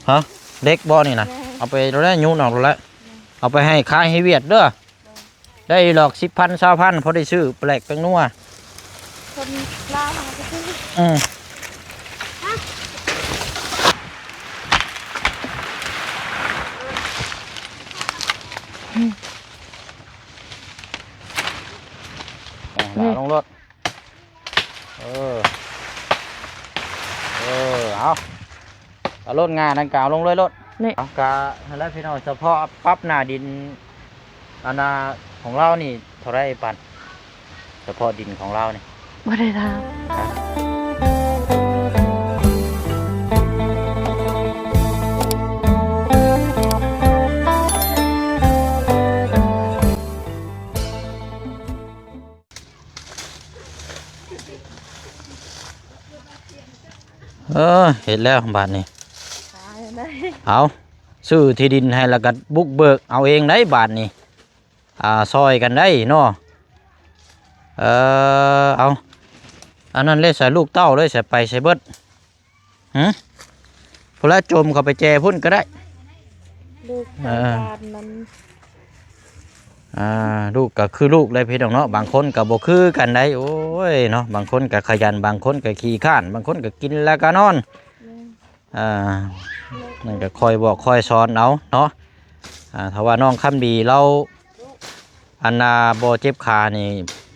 ຮະ ເຫຼັກບໍ່ນີ້ນະ? ແມ່ນ ເອົາໄປໂລດແຫຼະ ຫຍຸ້ນອອກໂລດແຫຼະ ແມ່ນ ເອົາໄປໃຫ້ຂາຍໃຫ້ຫວຽດເດີ້ ແມ່ນ ໄດ້ດອກສິບພັນ ຊາວພັນ ພໍໄດ້ຊື້ແປກແປ້ງນົວ ຄົນລາວເຮົາກໍຊື້ ອືມ ຮະ ອ່າ ນີ້ ເອົາລົງໂລດ ເອີ ເອີ ເອົາ ເອົາໂລດ ງ່ານັ້ນກະເອົາລົງເລີຍໂລດ ນີ້ ເອົາ ກະຫັ້ນແຫຼະພີ່ນ້ອງ ສະເພາະປັບໜ້າດິນ ອັນນ່າ ຂອງລາວນີ້ເທົ່າໃດປັນ ສະເພາະດິນຂອງລາວນີ້ ບໍ່ໄດ້ຖາມ ຮະ ເອີ ເຮັດແລ້ວບາດນີ້ ຕາຍແລ້ວ ເອົາ ຊື້ທີ່ດິນໃຫ້ແລ້ວກໍບຸກເບີກເອົາເອງໄດ໋ບາດນີ້ ອ່າ ຊ່ອຍກັນໄດ໋ເນາະ ເອີ ເອົາ ອັນນັ້ນເລີຍ ໃສ່ລູກເຕົ້າເລີຍ ໃສ່ໄປໃສ່ເບິດ ຫື ພຸ້ນລະ ຈົ່ມເຂົ້າໄປແຈພຸ້ນກໍໄດ້ ລູກ ເອີ ທາງການມັນ ອ່າ ລູກກໍຄືລູກເລີຍພີ່ນ້ອງເນາະ ບາງຄົນກໍບໍ່ຄືກັນໄດ໋ ໂອ້ຍເນາະ ບາງຄົນກໍຂະຫຍັນ ບາງຄົນກໍຂີ້ຄ້ານ ບາງຄົນກໍກິນແລ້ວກໍນອນ ແມ່ນ ອ່າ ມັນກໍຄ່ອຍບອກຄ່ອຍສອນເອົາເນາະ ອ່າ ຖ້າວ່ານ້ອງຄຳດີລາວ ອັນນ່າ ບໍ່ເຈັບຂານີ້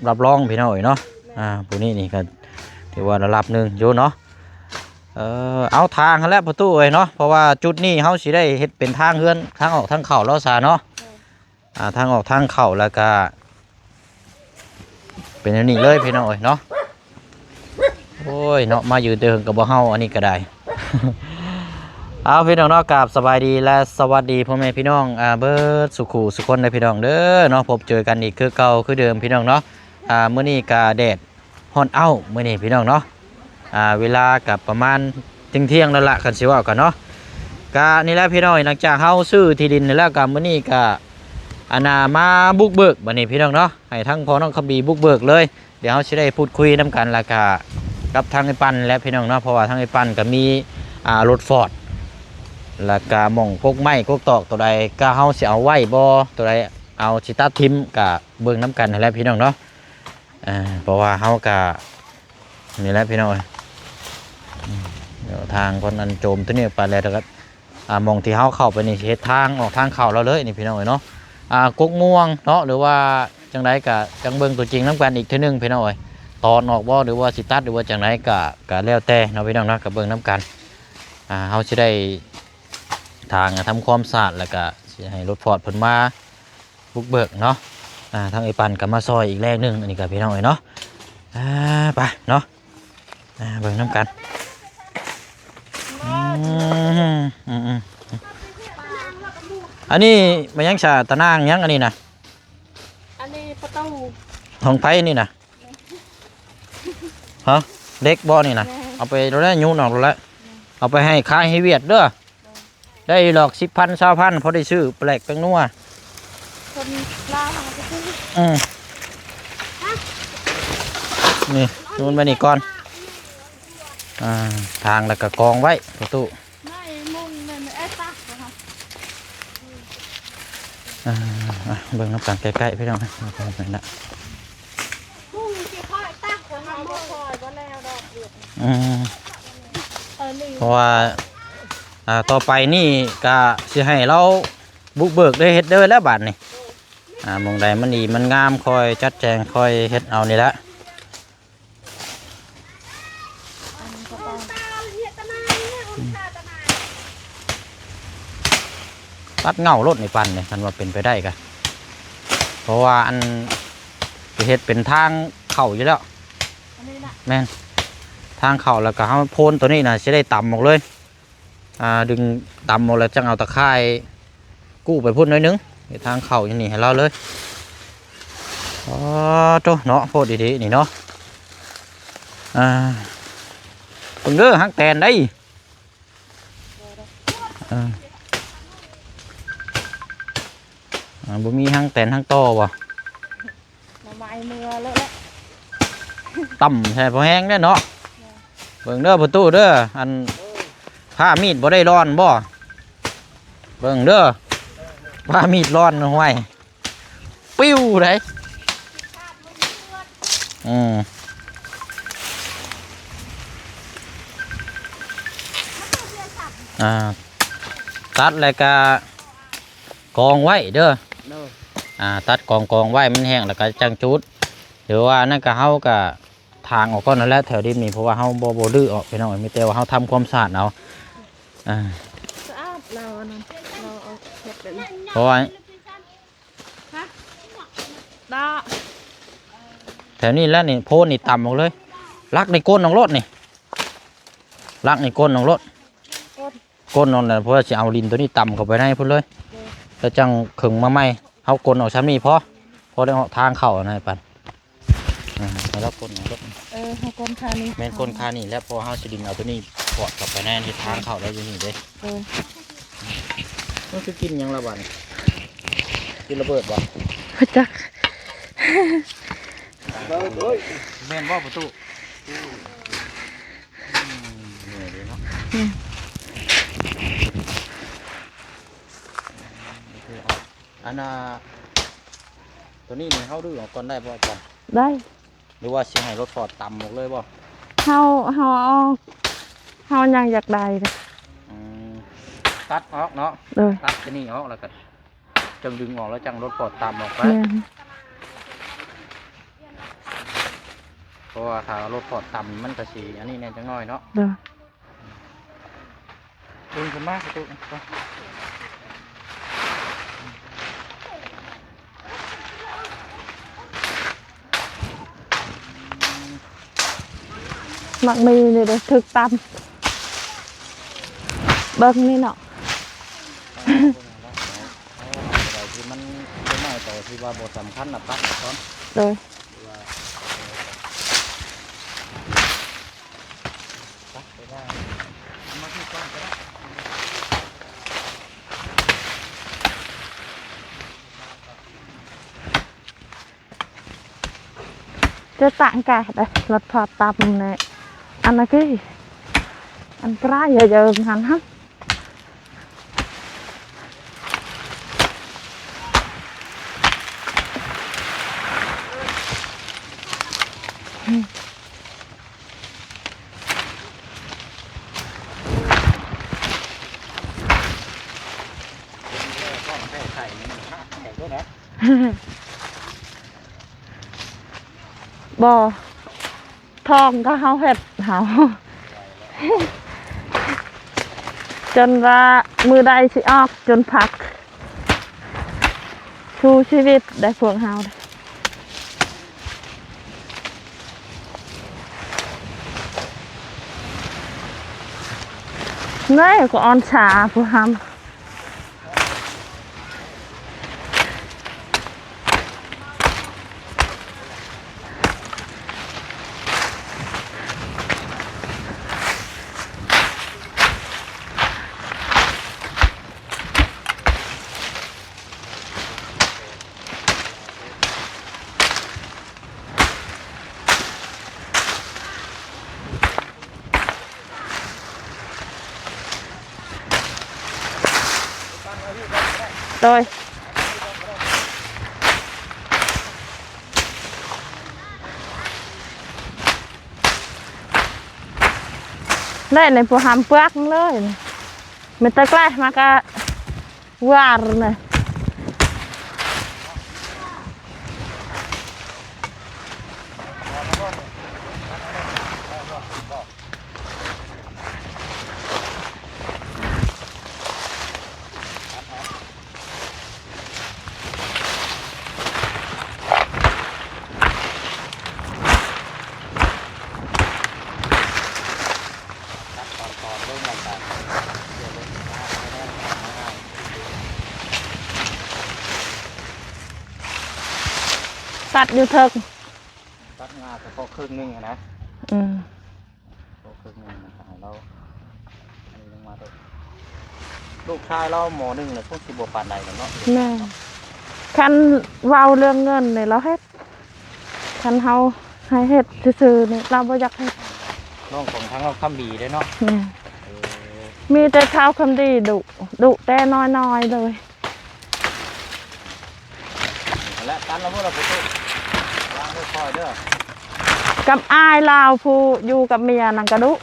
ຮັບຮອງພີ່ນ້ອງເອີຍເນາະ ອ່າ ຜູ້ນີ້ນີ້ກໍຖືວ່າລະດັບໜຶ່ງຢູ່ເນາະ ເອີ ເອົາທາງຫັ້ນແຫຼະພໍ່ຕູ້ເອີຍເນາະ ເພາະວ່າຈຸດນີ້ເຮົາຊິໄດ້ເຮັດເປັນທາງເຮືອນ ທາງອອກທາງເຂົ້າລາວຊະເນາະ ອ່າ ທາງອອກທາງເຂົ້າ ແລ້ວກະເປັນແນວນີ້ເລີຍພີ່ນ້ອງເອີຍເນາະ ໂອ້ຍເນາະ ມາຢືນແຕ່ເຫິງກໍບໍ່ເຫົ່າ ອັນນີ້ກໍໄດ້ ເອົາ ພີ່ນ້ອງເນາະ ກາບສະບາຍດີ ແລະ ສະຫວັດດີພໍ່ແມ່ພີ່ນ້ອງ ອ່າ ເບິດສູ່ຄູ່ສູ່ຄົນເດີພີ່ນ້ອງເດີເນາະ ພົບເຈີກັນອີກຄືເກົ່າຄືເດີມພີ່ນ້ອງເນາະ ອ່າ ມື້ນີ້ກະແດດ ຮ້ອນອ້າວມື້ນີ້ພີ່ນ້ອງເນາະ ອ່າ ເວລາກໍປະມານທ່ຽງໆແລ້ວລະ ຄັນຊິເວົ້າກັນເນາະ ກະນີ້ແຫຼະພີ່ນ້ອງ ຫຼັງຈາກເຮົາຊື້ທີ່ດິນແລ້ວ ກະມື້ນີ້ກະ ອັນນ່າ ມາບຸກເບີກບັດນີ້ພີ່ນ້ອງເນາະ ໃຫ້ທາງພໍ່ນ້ອງຄຳດີບຸກເບີກເລີຍ ດຽວເຮົາຊິໄດ້ພູດຄຸຍນຳກັນ ແລ້ວກະກັບທາງໄອ້ປັນແຫຼະພີ່ນ້ອງເນາະ ເພາະວ່າທາງໄອ້ປັນກໍມີ ອ່າ ລົດຟອດ ແລ້ວກະໝ່ອງກົກໄມ້ກົກຕອກ ໂຕໃດກະເຮົາຊິເອົາໄວ້ບໍ່ ໂຕໃດເອົາ ຊິຕັດຖິ້ມ ກະເບິ່ງນຳກັນຫັ້ນແຫຼະພີ່ນ້ອງເນາະ. ອ່າ ເພາະວ່າເຮົາກະນີ້ແຫຼະພີ່ນ້ອງເອີຍ ອືມ ດຽວທາງເພິ່ນອັນໂຈມຕົວນີ້ໄປແລ້ວ ແລ້ວກໍ ອ່າ ໝ່ອງທີ່ເຮົາເຂົ້າໄປນີ້ ເຮັດທາງອອກທາງເຂົ້າລາວເລີຍນີ້ພີ່ນ້ອງເອີຍເນາະ ອ່າ ກົກມ່ວງເນາະ ຫຼືວ່າຈັ່ງໃດກະຈັ່ງເບິ່ງຕົວຈິງນຳກັນອີກເທື່ອໜຶ່ງພີ່ນ້ອງເອີຍ ຕອນອອກບໍ່ ຫຼືວ່າຊິຕັດ ຫຼືວ່າຈັ່ງໃດກະ ກະແລ້ວແຕ່ເນາະພີ່ນ້ອງເນາະ ກະເບິ່ງນຳກັນ ອ່າ ເຮົາຊິໄດ້ ທາງທຳຄວາມສະອາດ ແລ້ວກະຊິໃຫ້ລົດຟອດເພິ່ນມາບຸກເບີກເນາະ ອ່າ ທາງໄອ້ປັນກໍມາຊ່ອຍອີກແຮງໜຶ່ງ ອັນນີ້ກໍພີ່ນ້ອງເອີຍເນາະ ອ່າ ໄປເນາະ ອ່າ ເບິ່ງນຳກັນ ອືມ ອືມ ອືມ ອັນນີ້ແມ່ນຫຍັງຊະ ຕາໜ່າງຫຍັງອັນນີ້ນະ? ອັນນີ້ປະຕູ ຂອງໃຜນີ້ນະ? ຮະ ເຫຼັກບໍ່ນີ້ນະ? ແມ່ນ ເອົາໄປໂລດແຫຼະ ຫຍຸ້ນອອກໂລດແຫຼະ ແມ່ນ ເອົາໄປໃຫ້ຂາຍໃຫ້ຫວຽດເດີ້ ແມ່ນ ໄດ້ດອກສິບພັນ ຊາວພັນ ພໍໄດ້ຊື້ແປກແປ້ງນົວ ຄົນລາວເຮົາກໍຊື້ ອືມ ຮະ ນີ້ ໂຍນໄວ້ນີ້ກ່ອນ ອ່າ ທາງແລ້ວກໍກອງໄວ້ປະຕູ ໄມ້ມຸງນັ້ນແອດຕັກບໍ່ຄະ ອ່າ ອ່ະ ເບິ່ງນຳກັນໃກ້ໆ ພີ່ນ້ອງ ເບິ່ງນຳກັນນະ ອືມ ເພາະວ່າ ອ່າ ຕໍ່ໄປນີ້ກະຊິໃຫ້ລາວບຸກເບີກໄດ້ເຮັດເດີແລ້ວບາດນີ້ ອ່າ ໝ່ອງໃດມັນດີມັນງາມ ຄ່ອຍຈັດແຈງ ຄ່ອຍເຮັດເອົານີ້ແຫຼະ ຕັດເຫງົ້າໂລດນີ້ ປັນນີ້ ຄັນວ່າເປັນໄປໄດ້ກະ ເພາະວ່າອັນ ຈະເຮັດເປັນທາງເຂົ້າຢູ່ແລ້ວ ອັນນີ້ນະ ແມ່ນ ທາງເຂົ້າ ແລ້ວກະເຮົາໂພນໂຕນີ້ນະ ຊິໄດ້ຕຳອອກເລີຍ ອ່າ ດຶງຕຳເອົາແລ້ວຈັ່ງເອົາຕາຂ່າຍກູ້ໄປພຸ້ນໜ້ອຍໜຶ່ງ ເຮັດທາງເຂົ້າຢູ່ນີ້ໃຫ້ລາວເລີຍ ອໍ ໂທ້ເນາະ ໂພດອີ່ຫຼີນີ້ເນາະ ອ່າ ເບິ່ງເດີ ຮັກແຕນໄດ໋ ອ່າ ອ່າ ບໍ່ມີຮັກແຕນຮັກຕໍບໍ່? ໜໍ່ໄມ້ເມືອເລີະແຫຼະ ຕຳໃສ່ພໍແຮງແດ່ເນາະ ເບິ່ງເດີພໍ່ຕູ້ເດີ ອັນ ຜ້າມີດບໍ່ໄດ້ລ່ອນບໍ່? ເບິ່ງເດີ ຜ້າມີດລ່ອນ ຫ້ວຍ ປິວໄດ໋. ອືມ ອ່າ ຕັດແລ້ວກະກອງໄວ້ເດີ. ໂດຍ ອ່າ ຕັດກອງ ກອງໄວ້ ມັນແຫ້ງແລ້ວກະຈັ່ງຈູດ ຫຼືວ່ານັ້ນກະ ເຮົາກະ ຖາງອອກກ່ອນນັ້ນແຫຼະ ແຖວດິນນີ້ ເພາະວ່າເຮົາບໍ່ ບໍ່ຮື້ອອກພີ່ນ້ອງເອີຍ ມີແຕ່ວ່າເຮົາທຳຄວາມສະອາດເອົາ. ອ່າ ສະອາດ ລາວອັນນັ້ນ ລາວເອົາເຮັດແບບນີ້ ເພາະວ່າ ຮະ ດາ ແຖວນີ້ແຫຼະນີ້ ໂພນນີ້ຕ່ຳອອກເລີຍ ຫຼັກນີ້ກົ້ນອອກໂລດນີ້ ຫຼັກນີ້ກົ້ນອອກໂລດ ກົ້ນ ກົ້ນນັ້ນແຫຼະ ເພື່ອຊິເອົາດິນໂຕນີ້ຕ່ຳເຂົ້າໄປໃນພຸ້ນເລີຍ ໂດຍ ແລ້ວຈັ່ງເຄິ່ງມາໃໝ່ ເຮົາກົ້ນອອກຊ່ຳນີ້ພໍ ພໍໄດ້ເຫາະທາງເຂົ້າຫັ້ນນະ ໃຫ້ປັນ ອ່າ ໃຫ້ລາວກົ້ນເອົາລົດ ເອີ ເຮົາກົ້ນຄານີ້ ແມ່ນກົ້ນຄານີ້ແຫຼະ ເພາະເຮົາຊິດຶງເອົາໂຕນີ້ປອດເຂົ້າໄປໃນເຮັດທາງເຂົ້າໄດ້ຢູ່ນີ້ເດ້. ເອີ ມັນຄືກິນຫຍັງລະບາດນີ້ ກິນລະເບີດບໍ່? ບໍ່ຈັກ ແມ່ນບໍ່ປະຕູ? ອືມ ເມື່ອຍເດ້ເນາະ ອືມ ອັນນ່າ ໂຕນີ້ນີ້ເຮົາດຶງອອກກ່ອນໄດ້ບໍ່ອາຈານ? ໄດ້ ຫຼືວ່າຊິໃຫ້ລົດຟອດຕຳອອກເລີຍບໍ່? ເຮົາ ເຮົາເອົາ ເຮົາຍັງຢາກໄດ້ເດ້. ອືມ ຕັດອອກເນາະ. ໂດຍ ຕັດຕົວນີ້ອອກ ແລ້ວກໍຈັ່ງດຶງອອກ ແລ້ວຈັ່ງລົດຟອດຕຳອອກໄປ. ແມ່ນ ເພາະວ່າຖ້າລົດຟອດຕຳ ມັນກໍຊິອັນນີ້ແດ່ຈັກໜ້ອຍເນາະ. ໂດຍ ດຶງຂຶ້ນມາປະຕູ ໝາກມີນີ້ເດ້ ຖືກຕຳ ເບິ່ງນີ້ເນາະ ເອົາອັນໃດທີ່ມັນບໍ່ໄມ້ ໂຕທີ່ວ່າບໍ່ສຳຄັນນະ ຕັດອອກກ່ອນ. ໂດຍ ຈະຕາງກາດເດ້ ລົດພາຕຳແນ່ ອັນນັ້ນຄື ອັນຕະລາຍເຢີຍໆຫັ້ນຫັ້ນ. ບໍ່ ທ້ອງກໍເຮົາເຮັດເຮົາ ຈົນວ່າມື້ໃດຊິອອກ ຈົນພັກ ສູ້ຊີວິດໄດ້ພວກເຮົາ. ເອີຍ ກໍອ່ອນຊາພວກເຮົາ. ໂດຍ ໄດ້ໃນຜູ້ຫຳເປືອກເລີຍ ມີແຕ່ໃກ້ມາກະ ວານະ. ຕັດຢູ່ເທິງ ຕັດງ່າສະເພາະເຄິ່ງໜຶ່ງຫັ້ນນະ. ອືມ ເຄິ່ງໜຶ່ງນະ ໃຫ້ລາວ ອັນນີ້ລົງມາໂດດ ລູກຊາຍລາວ ມໍໜຶ່ງລະຄົງຊິບໍ່ປານໃດດອກເນາະ. ແມ່ນ ຄັນເວົ້າເລື່ອງເງິນນີ້ລາວເຮັດ ຄັນເຮົາໃຫ້ເຮັດຊື່ໆນີ້ລາວບໍ່ຢາກເຮັດ. ນ້ອງຂອງທາງເຮົາຄຳດີເດ້ເນາະ. ແມ່ນ ເອີ ມີແຕ່ທ້າວຄຳດີດຸ ດຸແຕ່ນ້ອຍໆເລີຍ. ແລະ ຕັນລະບໍ່ລະ ປະຕູ ວາງໄວ້ຄ່ອຍເດີ ກັບອ້າຍລາວຜູ້ຢູ່ກັບເມຍນັ້ນກະດຸ. ອືມ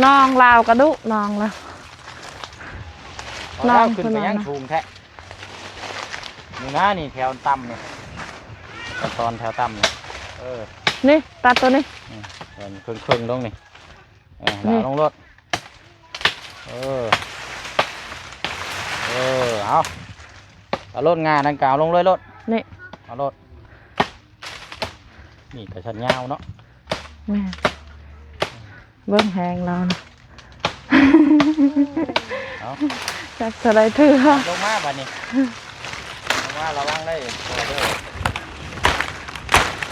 ນ້ອງລາວກະດຸ ນ້ອງລາວ ນ້ອງ ຂຶ້ນໄປຍັງສູງແທ້. ນີ້ນະ ນີ້ແຖວຕ່ຳນີ້ ຕອນ ຕອນແຖວຕ່ຳນີ້ ເອີ ນີ້ຕັດໂຕນີ້ ອືມ ເຄິ່ງໆລົງນີ້ ເອີ ນີ້ ເອົາລົງໂລດ ເອີ ເອີ ເອົາ ເອົາໂລດ ງ່ານັ້ນກະເອົາລົງເລີຍໂລດ ນີ້ ເອົາໂລດ ນີ້ກະຊັ້ນຍາວເນາະ ແມ່ນ. ເບິ່ງແຮງລາວນະ ເອົາ ຈັກເທົ່າໃດເທື່ອ ລົງມາບາດນີ້ ລົງມາລະວັງໄດ້ເດີ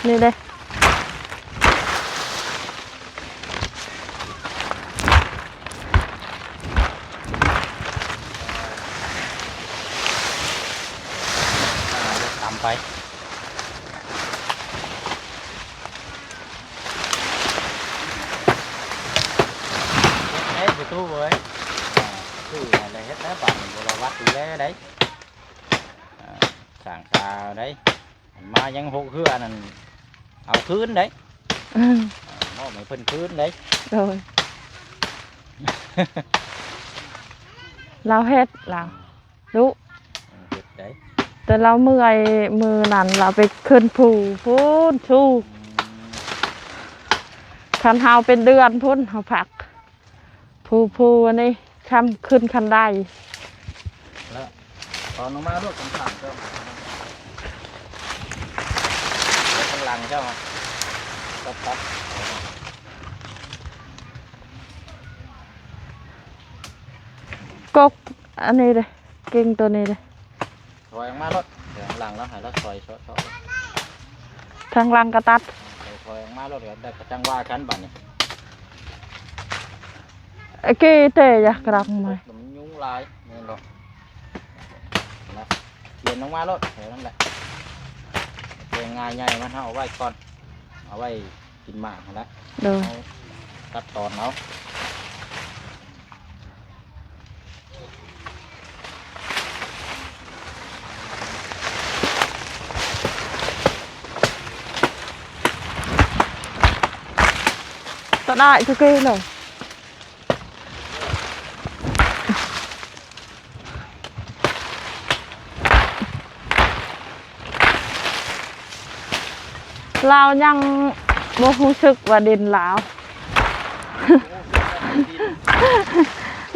ນີ້ເດ້ ຕຳໄປ. ເຮັດໄດ້ປະຕູເອີຍ ອ່າ ຄືນັ້ນແຫຼະ ເຮັດແລ້ວບາດນີ້ ບໍ່ລະວັດດູແລໄດ໋ ອ່າ ສ້າງຊາໄດ໋ ມາຍັງຫົກເຮືອນັ້ນ ເອົາຄືນໄດ໋ ເອີ ອ່າ ມອບໃຫ້ເພິ່ນຄືນໄດ໋ ໂດຍ ລາວເຮັດລາວ ດຸ ເຮັດໄດ້ ແຕ່ລາວເມື່ອຍ ມື້ນັ້ນລາວໄປຂຶ້ນພູພຸ້ນ ຊູ ອືມ ຄັນເຮົາເປັນເດືອນພຸ້ນເຮົາພັກ ພູ ພູອັນນີ້ ຄຳຂຶ້ນຄັນໄດ ແລ້ວຕອນລົງມາໂລດ ຂ້າງເຈົ້າ ຂ້າງຫຼັງເຈົ້າ ຕັດ ຕັດ ກົກອັນນີ້ເດ້ ເກັ່ງໂຕນີ້ເດ້ ຖອຍອອກມາໂລດ ເດີນຫຼັງແລ້ວໃຫ້ລາວຊອຍເຊາະໆ ທາງຫຼັງກະຕັດ ເອີ ຖອຍອອກມາໂລດ ແລ້ວກະຈັ່ງວ່າກັນບາດນີ້ ເອີ ເກເຕຍະກະດັກມາ ມັນຍຸງຫຼາຍແມ່ນບໍ່ ນະ ປ່ຽນອອກມາໂລດ ເອີ ນັ້ນແຫຼະ ແປງງາໃຫຍ່ມັນເຮົາເອົາໄວ້ກ່ອນ ເອົາໄວ້ ກິນໝາກຫັ້ນແຫຼະ ໂດຍ ເຮົາຕັດຕອນເອົາ ຕະໄດ້ຄືເກເລີຍ. ລາວຍັງບໍ່ຮູ້ສຶກວ່າດິນລາວ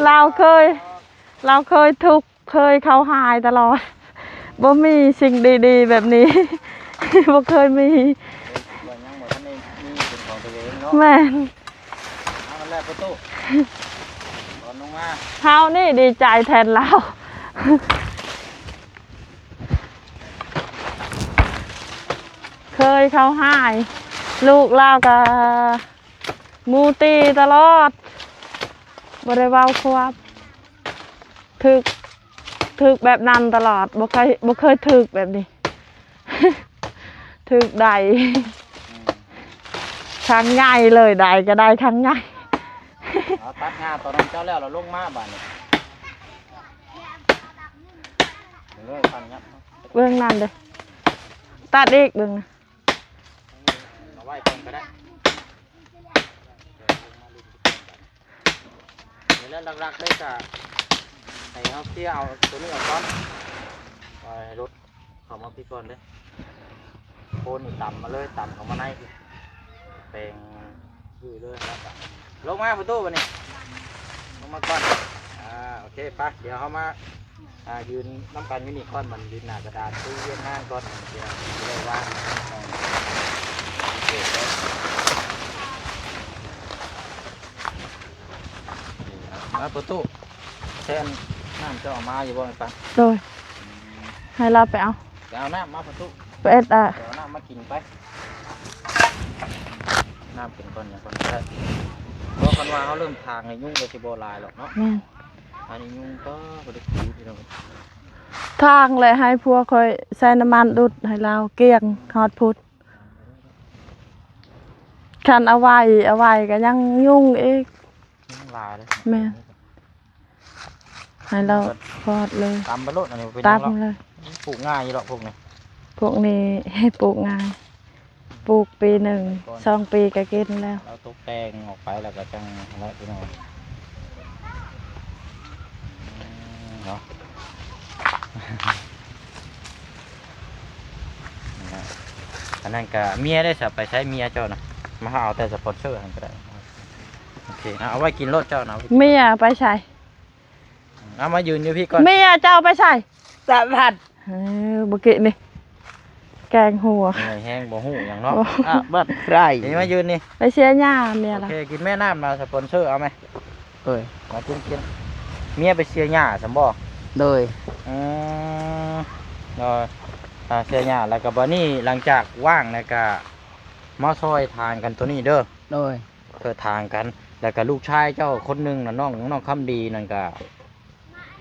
ລາວເຄີຍ ລາວເຄີຍທຸກ ເຄີຍເຂົ້າຮ້າຍຕະຫຼອດ ບໍ່ມີສິ່ງດີໆແບບນີ້ ບໍ່ເຄີຍມີ ວ່າຍັງບໍ່ທັນໄດ້ມີເປັນຂອງຕົວເອງເນາະ ແມ່ນ ເອົາແລ້ວປະຕູ ຕອນລົງມາ ເຮົານີ້ດີໃຈແທນລາວ ເຄີຍເຂົ້າຮ້າຍ ລູກລາວກະໝູ່ຕີຕະຫຼອດ ບໍ່ໄດ້ເວົ້າຄວາມ ຖືກ ຖືກແບບນັ້ນຕະຫຼອດ ບໍ່ເຄີຍ ບໍ່ເຄີຍຖືກແບບນີ້ ຖືກໄດ້ ອືມ ຄັ້ງໃຫຍ່ເລີຍ ໄດ້ກະໄດ້ຄັ້ງໃຫຍ່ ເອົາ ຕັດຫຍ້າຕອນນັ້ນເຈົ້າແລ້ວ ແລ້ວລົງມາບາດນີ້ ເບິ່ງນັ້ນເດ້ ຕັດອີກເບິ່ງນະ ເອົາໄວ້ກ່ອນກະໄດ້ ນີ້ແຫຼະ ຫຼັກໆເລີຍກະໃຫ້ເຮົາເຄຍເອົາໂຕນີ້ອອກກ່ອນ ເອົາໃຫ້ລົດເຂົ້າມາພີ້ກ່ອນເດ້ ໂຄນນີ້ຕຳມາເລີຍ ຕຳເຂົ້າມາໃນພີ້ ແປງຢູ່ເລີຍ ແລ້ວກະລົງມາປະຕູບາດນີ້ ລົງມາກ່ອນ ອ່າ ໂອເຄ ໄປ ດຽວເຮົາມາ ອ່າ ຢືນນຳກັນຢູ່ນີ້ກ່ອນ ມັນຢືນໜ້າກະດານ ຄືວຽກງານກ່ອນ ດຽວຊິໄດ້ວາງ ມາປະຕູ ແຊນນ້ຳເຈົ້າເອົາມາຢູ່ບໍ່ແມ່ນປາ? ໂດຍ ໃຫ້ລາວໄປເອົາ ໄປເອົານ້ຳມາປະຕູ ໄປເອັດ ອ່າ ໄປເອົານ້ຳມາກິນໄປ ນ້ຳກິນກ່ອນຫຍັງກ່ອນກະໄດ້ ເພາະຄັນວ່າເຮົາເລີ່ມທາງໃຫ້ຍຸງກະຊິບໍ່ຫຼາຍດອກເນາະ ແມ່ນ ອັນນີ້ຍຸງກໍບໍ່ໄດ້ກິນພີ່ນ້ອງ ທາງແຫຼະ ໃຫ້ຜົວຂ້ອຍໃສ່ນ້ຳມັນດູດໃຫ້ລາວກ້ຽງຮອດພຸ້ນ. ຄັນເອົາໄວ້ ເອົາໄວ້ກໍຍັງຍຸງອີກ ຍຸງຫຼາຍເດ້. ແມ່ນ ໃຫ້ລາວຟອດເລີຍ ຕຳໄປໂລດ ອັນນີ້ບໍ່ເປັນຫຍັງດອກ ຕຳເລີຍ. ປູກງ່າຍຢູ່ດອກພວກນີ້ ພວກນີ້ປູກງ່າຍ ປູກປີໜຶ່ງ ສອງປີກໍກິນແລ້ວ. ລາວຕົກແຕ່ງອອກໄປແລ້ວກໍຈັ່ງນັ້ນແຫຼະພີ່ນ້ອງເນາະ. ອັນນັ້ນກໍເມຍໄດ້ສະ ໄປໃສເມຍເຈົ້ານະ? ມາຫາເອົາແຕ່ສະປອນເຊີຫັ້ນກໍໄດ້. ໂອເຄ ເອົາໄວ້ກິນໂລດເຈົ້ານະ. ເມຍໄປໃສ? ເອົາມາຢືນຢູ່ພີ້ກ່ອນ. ເມຍເຈົ້າໄປໃສ? ສະພັດ ເອີ ບໍ່ເກະນີ້ ແກງຫົວ ເມື່ອຍແຮງບໍ່ຮູ້ຫຍັງເນາະ. ອາ ບັດໃຄ ນີ້ມາຢືນນີ້ ໄປເສຍຫຍ້າເມຍລະ. ໂອເຄ ກິນແມ່ ນ້ຳນະ ສະປອນເຊີເອົາໄໝ? ເອີຍ ມາກິນ ກິນ. ເມຍໄປເສຍຫຍ້າຊັ້ນບໍ່? ໂດຍ ອືມ ໂດຍ ອາ ເສຍຫຍ້າ ແລ້ວກໍບັດນີ້ຫຼັງຈາກຫວ່າງແລ້ວກໍມາຊ່ອຍທາງກັນໂຕນີ້ເດີ. ໂດຍ ເພື່ອທາງກັນ ແລ້ວກໍລູກຊາຍເຈົ້າຄົນໜຶ່ງນະ ນ້ອງ ນ້ອງຄຳດີນັ້ນກໍ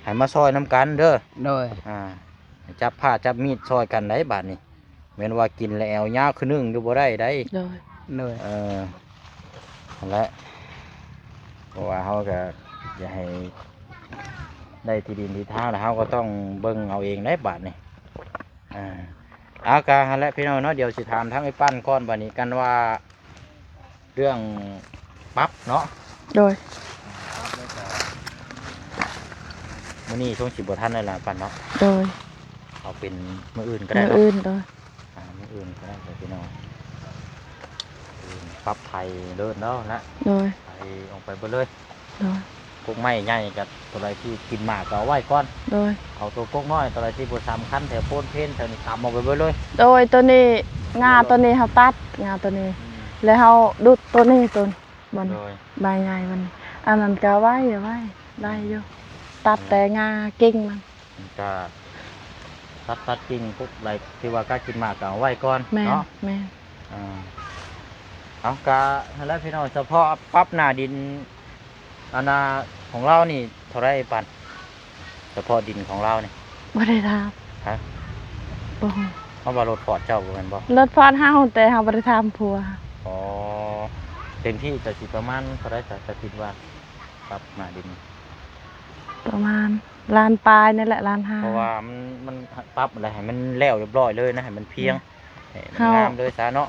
ໃຫ້ມາຊ່ອຍນຳກັນເດີ. ໂດຍ ອາ ຈັບຜ້າຈັບມີດຊ່ອຍກັນໄດ໋ບາດນີ້ ແມ່ນວ່າກິນແລ້ວແອວຍາວຄືໜຶ່ງຢູ່ບໍ່ໄດ້ໄດ໋. ໂດຍ ໂດຍ ເອີ ຫັ້ນແຫຼະ ເພາະວ່າເຮົາກໍຢາກໃຫ້ໄດ້ທີ່ດິນທີ່ທາງ ແລ້ວເຮົາກໍຕ້ອງເບິ່ງເອົາເອງໄດ໋ບາດນີ້. ອາ ເອົາ ກະຫັ້ນແຫຼະພີ່ນ້ອງເນາະ ດຽວຊິຖາມທາງໄອ້ປັ້ນກ່ອນບາດນີ້ກັນວ່າ ເລື່ອງປັບເນາະ. ໂດຍ ປັບແລ້ວກະ ມື້ນີ້ຊົງຊິບໍ່ທັນແລ້ວລະປັ້ນເນາະ. ໂດຍ ເອົາເປັນມື້ອື່ນກໍໄດ້ເນາະ ມື້ອື່ນ. ໂດຍ ອາ ມື້ອື່ນກໍໄດ້ພີ່ນ້ອງ ປັບໄຖເລີຍເນາະນະ. ໂດຍ ໄຖອອກໄປເບິດເລີຍ. ໂດຍ ພວກໄມ້ໃຫຍ່ກໍ ຕົວໃດທີ່ກິນໝາກກໍເອົາໄວ້ກ່ອນ. ໂດຍ ເອົາຕົວກົກນ້ອຍ ຕົວໃດທີ່ບໍ່ສຳຄັນ ແຖວໂພນເພນແຖວນີ້ ຕຳອອກໄປເບິດເລີຍ. ໂດຍ ຕົວນີ້ ງາຕົວນີ້ເຮົາຕັດ ງາຕົວນີ້ ອືມ ແລ້ວເຮົາດຸດຕົວນີ້ ຕົວນີ້ ໂດຍ ໃບໃຫຍ່ມັນ ອັນນັ້ນກໍເອົາໄວ້ ເອົາໄວ້ ໄດ້ຢູ່ ຕັດແຕ່ງາກິ່ງມັນ ກໍຕັດ ຕັດກິ່ງ ພວກໃດທີ່ວ່າກະກິນໝາກກໍເອົາໄວ້ກ່ອນ. ແມ່ນ ເນາະ ແມ່ນ ອ່າ ເອົາ ກະຫັ້ນແຫຼະພີ່ນ້ອງ ສະເພາະປັບໜ້າດິນ ອັນນ່າ ຂອງລາວນີ້ເທົ່າໃດປັ້ນ? ສະເພາະດິນຂອງລາວນີ້ ບໍ່ໄດ້ຖາມ. ຮະ? ບໍ່ຮູ້. ເຮົາວ່າລົດຟອດເຈົ້າບໍ່ແມ່ນບໍ່? ລົດຟອດເຮົາ ແຕ່ເຮົາບໍ່ໄດ້ຖາມຜົວ. ອໍ ເຕັມທີ່ກໍຊິປະມານເທົ່າໃດ ເຈົ້າຄິດວ່າ ປັບໜ້າດິນ? ປະມານລ້ານປາຍນີ້ແຫຼະ ລ້ານຫ້າ ເພາະວ່າມັນ ມັນປັບແລ້ວໃຫ້ມັນແລ້ວຮຽບຮ້ອຍເລີຍນະ ໃຫ້ມັນພຽງ ອືມ ໃຫ້ມັນງາມເລີຍຊະເນາະ.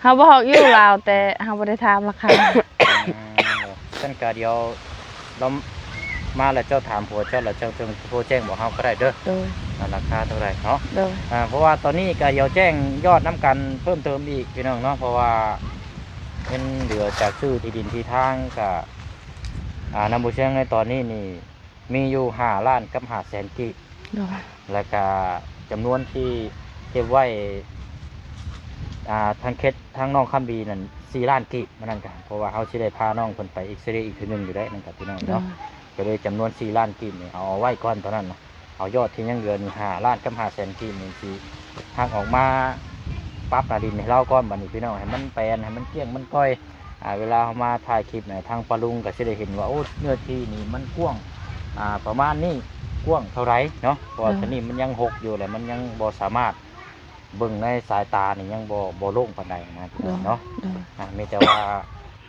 ເຮົາບໍ່ຮອກຢູ່ລາວ ແຕ່ເຮົາບໍ່ໄດ້ຖາມລາຄາ. ອືມ ຊັ້ນກະດຽວລາວມາແລ້ວເຈົ້າຖາມຜົວເຈົ້າ ແລ້ວເຈົ້າຈຶ່ງໂທແຈ້ງບອກເຮົາກໍໄດ້ເດີ. ໂດຍ ວ່າລາຄາເທົ່າໃດເນາະ. ໂດຍ ອາ ເພາະວ່າຕອນນີ້ກະດຽວແຈ້ງຍອດນຳກັນເພີ່ມເຕີມອີກພີ່ນ້ອງເນາະ ເພາະວ່າເງິນເຫຼືອຈາກຊື້ທີ່ດິນທີ່ທາງກະ ອາ ນຳບໍ່ຊຽງໃນຕອນນີ້ນີ້ ມີຢູ່ຫ້າລ້ານກັບຫ້າແສນກີບ. ໂດຍ ແລ້ວກະຈຳນວນທີ່ເກັບໄວ້ ອ່າ ທາງເຂດ ທາງນ້ອງຄຳດີນັ້ນ ສີ່ລ້ານກີບ ມັນນັ້ນກະ ເພາະວ່າເຮົາຊິໄດ້ພານ້ອງເພິ່ນໄປເອັກຊະເຣອີກເທື່ອໜຶ່ງຢູ່ໄດ໋ ນັ້ນກະພີ່ນ້ອງເນາະ. ໂດຍ ກໍເລີຍຈຳນວນສີ່ລ້ານກີບນີ້ ເອົາ ເອົາໄວ້ກ່ອນຕອນນັ້ນນະ ເອົາຍອດທີ່ຍັງເຫຼືອນີ້ ຫ້າລ້ານກັບຫ້າແສນກີບນີ້ ຊິຫັກອອກມາປັບໜ້າດິນໃຫ້ລາວກ່ອນ ບັດນີ້ພີ່ນ້ອງ ໃຫ້ມັນແປນ ໃຫ້ມັນກ້ຽງ ມັນກ່ອຍ. ອ່າ ເວລາເຮົາມາຖ່າຍຄລິບໃຫ້ທາງປ້າລຸງກໍຊິໄດ້ເຫັນວ່າ ໂອ້ ເນື້ອທີ່ນີ້ມັນກວ້າງ ອ່າ ປະມານນີ້ ກວ້າງເທົ່າໃດເນາະ ເພາະວ່າ ໂດຍ ຕອນນີ້ມັນຍັງຮົກຢູ່ ແລະ ມັນຍັງບໍ່ສາມາດເບິ່ງໃນສາຍຕານີ້ ຍັງບໍ່ ບໍ່ໂລ່ງປານໃດນະ ໂດຍ ເນາະ. ໂດຍ ອ່າ ມີແຕ່ວ່າ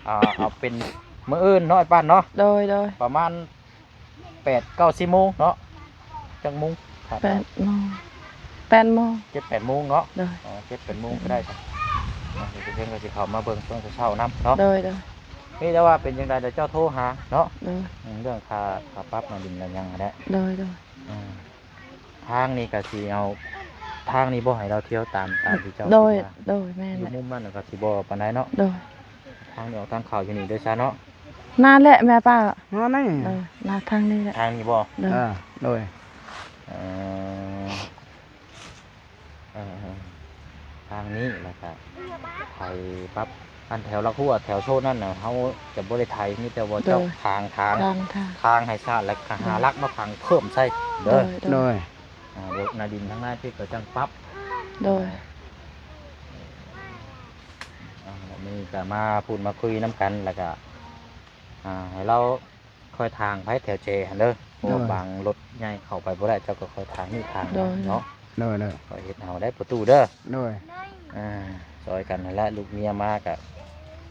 ອ່າ ເອົາເປັນມື້ອື່ນເນາະ ອ້າຍປັ້ນເນາະ. ໂດຍ ໂດຍ ປະມານ ແປດເກົ້າສິບໂມງເນາະ ຈັກໂມງ? ແປດໂມງ ແປດໂມງ ເຈັດແປດໂມງເນາະ. ໂດຍ ອໍ ເຈັດແປດໂມງກໍໄດ້ ເພິ່ນກໍຊິເຂົ້າມາເບິ່ງຊ່ວງເຊົ້າໆນຳເນາະ. ໂດຍ ໂດຍ ມີແຕ່ວ່າເປັນຈັ່ງໃດ ດຽວເຈົ້າໂທຫາເນາະ. ໂດຍ ເລື່ອງຄ່າ ຄ່າປັບໜ້າດິນແລ້ວຫຍັງຫັ້ນແຫຼະ. ໂດຍ ໂດຍ ອືມ ທາງນີ້ກໍຊິເອົາ ທາງນີ້ບໍ່ໃຫ້ລາວທ່ຽວຕາມ ຕາມທີ່ເຈົ້າ ໂດຍ ຄິດວ່າ ໂດຍ ແມ່ນ ຢູ່ມຸມນັ້ນກໍຊິບໍ່ປານໃດເນາະ. ໂດຍ ທາງນີ້ອອກທາງເຂົ້າຢູ່ນີ້ເດີຊະເນາະ. ນັ້ນແຫຼະແມ່ປ້າ ນັ້ນແຫຼະ ເອີ ນະ ທາງນີ້ແຫຼະ ທາງນີ້ບໍ່? ໂດຍ ເອີ ໂດຍ ເອີ ເອີ ເອີ ທາງນີ້ແລ້ວກະໄຖປັບ ອັນແຖວລາກຮົ້ວ ແຖວໂຊນນັ້ນນະ ເຮົາຈະບໍ່ໄດ້ໄຖ ມີແຕ່ວ່າເຈົ້າ ໂດຍ ຖາງ ຖາງ ຖາງ ຖາງ ຖາງໃຫ້ສະອາດ ແລ້ວກະຫາ ໂດຍ ຫຼັກມາຝັງເພີ່ມໃສ່ເດີ. ໂດຍ ໂດຍ ໂດຍ ອາ ດຽວໜ້າດິນທາງໃນທີ່ກໍຈັ່ງປັບ. ໂດຍ ອ່າ ມື້ນີ້ກໍມາພູດມາຄຸຍນຳກັນ ແລ້ວກໍ ອ່າ ໃຫ້ລາວຄ່ອຍທາງໄປແຖວເຈຫັ້ນເດີ ເພາະວ່າ ໂດຍ ບາງລົດໃຫຍ່ເຂົ້າໄປບໍ່ໄດ້ ເຈົ້າກໍຄ່ອຍທາງນີ້ທາງນັ້ນເນາະ. ໂດຍ ໂດຍ ໂດຍ ຄ່ອຍເຮັດເອົາໄດ້ປະຕູເດີ. ໂດຍ ອ່າ ຊ່ອຍກັນຫັ້ນແຫຼະ ລູກເມຍມາກໍ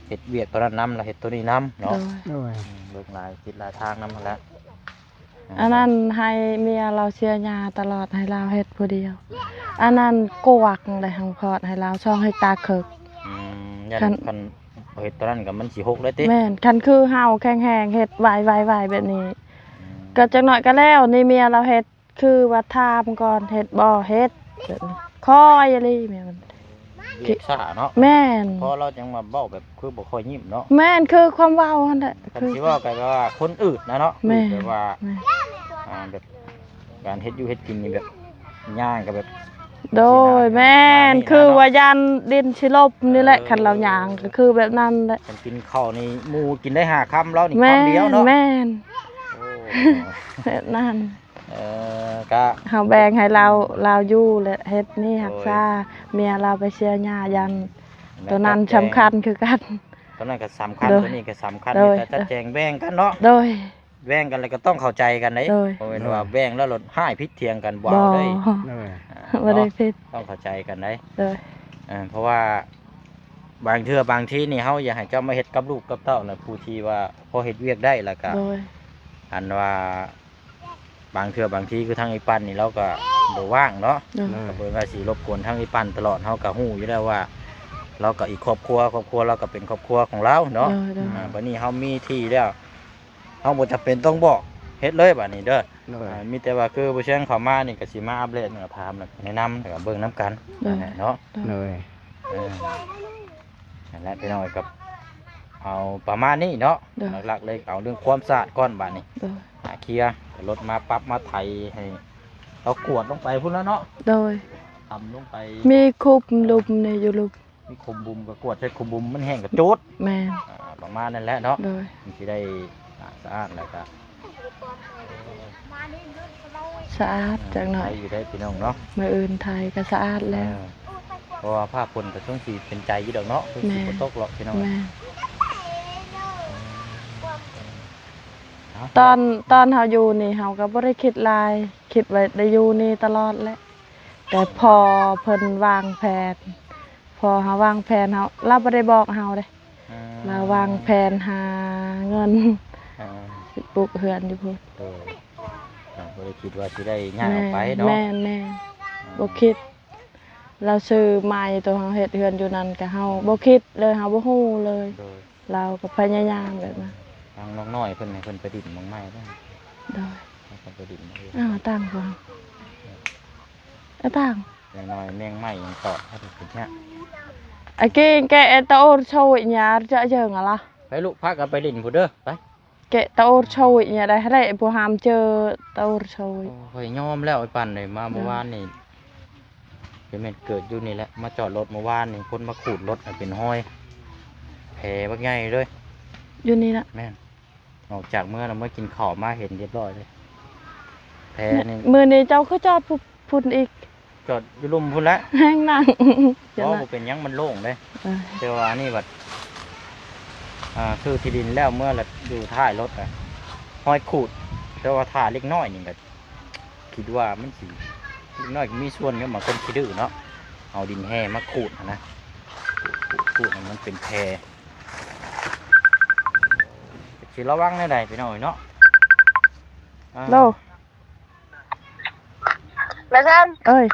ເຮັ ຮັດວຽກໂຕນັ້ນນຳ ແລ້ວເຮັດໂຕນີ້ນຳເນາະ. ໂດຍ ໂດຍ ອືມ ເບິ່ງຫຼາຍທິດຫຼາຍທາງນຳຫັ້ນແຫຼະ. ອືມ ອັນນັ້ນໃຫ້ເມຍລາວເສຍຫຍ້າຕະຫຼອດ ໃຫ້ລາວເຮັດຜູ້ດຽວ. ອັນນັ້ນກວາກໄດ້ ເຮົາຄອດໃຫ້ລາວສອງເຮັກຕາເຄິ່ງ. ອືມ ຢ້ານຄັນ ຄັນເຮັດໂຕນັ້ນກໍມັນຊິຫົກເລີຍຕິ. ແມ່ນ ຄັນຄືເຮົາແຂງແຮງເຮັດໄວໆໆແບບນີ້. ອືມ ກໍຈັກໜ້ອຍກໍແລ້ວ. ນີ້ເມຍລາວເຮັດ ຄືວ່າຖາມກ່ອນ ເຮັດບໍ່ເຮັດ ແບບນີ້ ຄອຍອີ່ຫຼີແມ່ມັນ ວຽກຊ້າເນາະ. ແມ່ນ ພໍລາວຈັ່ງວ່າເວົ້າແບບຄືບໍ່ຄ່ອຍຍິ້ມເນາະ. ແມ່ນ ຄືຄວາມເວົ້າຫັ້ນແຫຼະ ຄັນຊິເວົ້າກໍແບບວ່າຄົນອືດນະເນາະ. ແມ່ນ ແບບວ່າ ແມ່ນ ອ່າ ແບບການເຮັດຢູ່ເຮັດກິນນີ້ແບບຍ່າງກໍແບບ ໂດຍ ແມ່ນ ຄືວ່າຢ້ານດິນຊິລົບນີ້ແຫຼະ. ເອີ ຄັນລາວຍ່າງກໍຄືແບບນັ້ນແຫຼະ. ຄັນກິນເຂົ້ານີ້ໝູ່ກິນໄດ້ຫ້າຄຳ ລາວນີ້ຄຳດຽວເນາະ. ແມ່ນ ໂອ້ ແບບນັ້ນ. ເອີ ກະເຮົາແບ່ງໃຫ້ລາວ ລາວຢູ່ ແລະ ເຮັດນີ້ ໂດຍ ຮັກສາ. ເມຍລາວໄປເສຍຫຍ້າ ຢ້ານ ໂຕນັ້ນສຳຄັນຄືກັນ. ໂຕນັ້ນກໍສຳຄັນ ໂດຍ ໂຕນີ້ກໍສຳຄັນ ໂດຍ ມີແຕ່ຈັດແຈງແບ່ງກັນເນາະ. ໂດຍ ແບ່ງກັນແລ້ວກໍຕ້ອງເຂົ້າໃຈກັນເດ້. ໂດຍ ບໍ່ແມ່ນວ່າແບ່ງແລ້ວລົດຮ້າຍຜິດຖຽງກັນ ບໍ່ເອົາເດ້. ໂດຍ ບໍ່ໄດ້ຜິດ ເນາະ ຕ້ອງເຂົ້າໃຈກັນໄດ໋. ໂດຍ ເອີ ເພາະວ່າບາງເທື່ອບາງທີນີ້ ເຮົາຢາກໃຫ້ເຈົ້າມາເຮັດກັບລູກກັບເຕົ້ານະ ຜູ້ທີ່ວ່າພໍເຮັດວຽກໄດ້ ແລ້ວກໍ ໂດຍ ອັນວ່າ ບາງເທື່ອບາງທີຄືທາງອີ່ປັນນີ້ລາວກໍບໍ່ວ່າງເນາະ. ໂດຍ ກໍບໍ່ວ່າຊິລົບກວນທາງອີ່ປັນຕະຫຼອດ ເຮົາກໍຮູ້ຢູ່ແລ້ວວ່າລາວກໍອີກຄອບຄົວ ຄອບຄົວລາວກໍເປັນຄອບຄົວຂອງລາວເນາະ. ໂດຍ ໂດຍ ອ່າ ບັດນີ້ເຮົາມີທີ່ແລ້ວ ເຮົາບໍ່ຈຳເປັນຕ້ອງບອກ ເຮັດເລີຍບັດນີ້ເດີ. ໂດຍ ອ່າ ມີແຕ່ວ່າຄືຜູ້ແຊງເຂົ້າມານີ້ກໍຊິມາອັບເດດ ແລ້ວກໍຖາມ ແລ້ວກໍແນະນຳ ແລ້ວກໍເບິ່ງນຳກັນ. ໂດຍ ນັ້ນແຫຼະເນາະ. ໂດຍ ເອີ ນັ້ນແຫຼະພີ່ນ້ອງເອີຍ ກໍເອົາປະມານນີ້ເນາະ. ໂດຍ ຫຼັກໆເລີຍເອົາເລື່ອງຄວາມສະອາດກ່ອນບາດນີ້. ໂດຍ ອ່າ ເຄຍລົດມາປັບມາໄຖໃຫ້ເຮົາກວດລົງໄປພຸ້ນແລ້ວເນາະ. ໂດຍ ຕ່ຳລົງໄປ ມີຂຸມ ອ່າ ຫຼຸມນີ້ຢູ່ ຫຼຸມ ມີຂຸມບຸມກໍກວດໃສ່ຂຸມບຸມ ມັນແຫ້ງກໍຈູດ. ແມ່ນ ອ່າ ປະມານນັ້ນແຫຼະເນາະ. ໂດຍ ມັນຊິໄດ້ ອ່າ ສະອາດ ແລ້ວກໍ ສະອາດຈັກໜ້ອຍ ໃຊ້ຢູ່ໄດ້ພີ່ນ້ອງເນາະ. ມື້ອື່ນໄຖກໍສະອາດແລ້ວ. ເອີ ເພາະວ່າຟ້າຝົນກໍຊ່ວງຊິເປັນໃຈຢູ່ດອກເນາະ ຄືຊິບໍ່ຕົກຫຼອກພີ່ນ້ອງ. ແມ່ນ ເນາະ ຕອນ ຕອນເຮົາຢູ່ນີ້ເຮົາກໍບໍ່ໄດ້ຄິດຫຼາຍ ຄິດວ່າໄດ້ຢູ່ນີ້ຕະຫຼອດແຫຼະ. ແຕ່ພໍເພິ່ນວາງແຜນ ພໍເຮົາວາງແຜນ ເຮົາ ລາວບໍ່ໄດ້ບອກເຮົາເດ້. ອືມ ລາວວາງແຜນຫາເງິນ ອ່າ ຊິປຸກເຮືອນຢູ່ພຸ້ນ. ໂດຍ ກໍບໍ່ໄດ້ຄິດວ່າຊິໄດ້ຍ້າຍອອກໄປເນາະ. ແມ່ນ ແມ່ນ ອ່າ ບໍ່ຄິດ ລາວຊື້ໃໝ່ ໂຕເຮົາເຮັດເຮືອນຢູ່ນັ້ນກໍເຮົາບໍ່ຄິດເລີຍ ເຮົາບໍ່ຮູ້ເລີຍ. ໂດຍ ລາວກໍພະຍາຍາມແບບນັ້ນ. ທາງນ້ອງນ້ອຍເພິ່ນໃຫ້ເພິ່ນໄປດິນໝອງໃໝ່ເດີ. ໂດຍ ໃຫ້ເພິ່ນໄປດິນໝອງອື່ນ. ອ້າວ ຕາງພຸ້ນ ອາ ຕາງ ຢ່າງໜ້ອຍແມງໄມ້ຍັງຕອດໃຫ້ເພິ່ນເຮັດ. ອາ ເກງແກະຕະໂອນໂຊຍຫຍ້າຈະເຢິງອະລະ. ໄປລູກ ພາກັນໄປຫຼິ້ນພຸ້ນເດີ ໄປ. ແກະຕະໂອນໂຊຍຫຍ້າໄດ້ແຫຼະ ບໍ່ຫ້າມເຈີຕະໂອນໂຊຍ. ໂອ້ ຂ້ອຍຍອມແລ້ວ ໄອ້ປັນເອີຍ ມາ ເອີ ມື້ວານນີ້ ກໍແມ່ນເກີດຢູ່ນີ້ແຫຼະ ມາຈອດລົດມື້ວານນີ້ ຄົນມາຂູດລົດໃຫ້ເປັນຮອຍ ແຜບັກໃຫຍ່ເລີຍ ຢູ່ນີ້ລະ. ແມ່ນ. ອອກຈາກເມືອລະ ເມືອກິນເຂົ້າມາເຫັນຮຽບຮ້ອຍເລີຍ ແຜນີ້. ມື້ນີ້ເຈົ້າຄືຈອດພຸ້ນ ພຸ້ນອີກ? ຈອດຢູ່ລຸ່ມພຸ້ນແຫຼະ ແຮງນັ່ງ. ບໍ່ ບໍ່ເປັນຫຍັງ ມັນໂລ່ງເດ້. ເອີ ແຕ່ວ່າອັນນີ້ບັດ ອ່າ ຊື້ທີ່ດິນແລ້ວ ເມືອລະຢູ່ທ້າຍລົດນະ ຮອຍຂູດ. ແຕ່ວ່າຖ້າເລັກນ້ອຍນີ້ກໍຄິດວ່າມັນຊິ ເລັກນ້ອຍກໍມີສ່ວນຢູ່ ບາງຄົນຂີ້ດື້ເນາະ ເອົາດິນແຮ່ມາຂູດຫັ້ນນະ ຂູດ ຂູດໃຫ້ມັນເປັນແພ. ຊິລະວັງແນວໃດພີ່ນ້ອງເອີຍເນາະ. ໂດ ລະຊັ້ນ ເອີຍ